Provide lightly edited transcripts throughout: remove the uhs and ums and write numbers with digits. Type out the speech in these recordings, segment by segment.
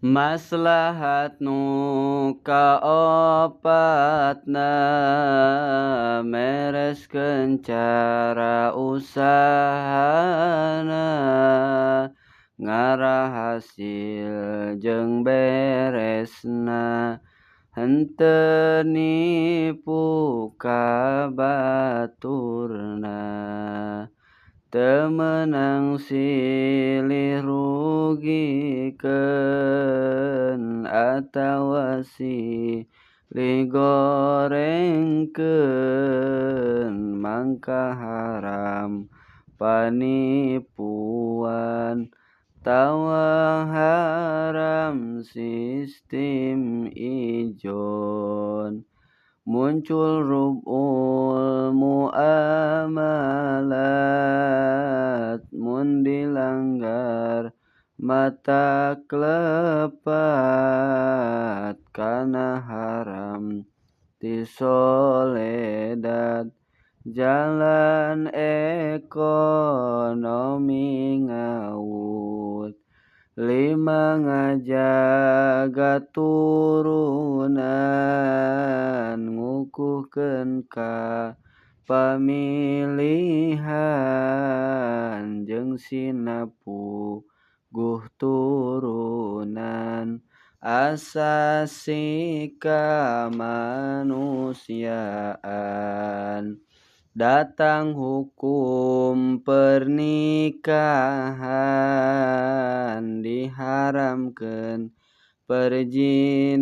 Maslahat nu kaopatna mereskeun cara usahana, ngarah hasil jeung beresna, henteu nipu ka baturna. Teu meunang silih rugikeun atawa silih gorengkeun, mangka haram panipuan tawa haram sistem ijon. Muncul rub'ul muamalat mun dilanggar matak lepat kana haram ti soledad, jalan ekonomi ngawut. Lima ngajaga turunan ngukuhkeun ka pamilihan jeung sinapuguh turunan asasi kamanusiaan. Datang hukum pernikahan diharamkeun perjinahan,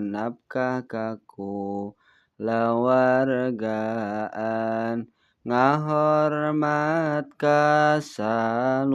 nafkah ka kulawargaan ngahormat ka saluhuran.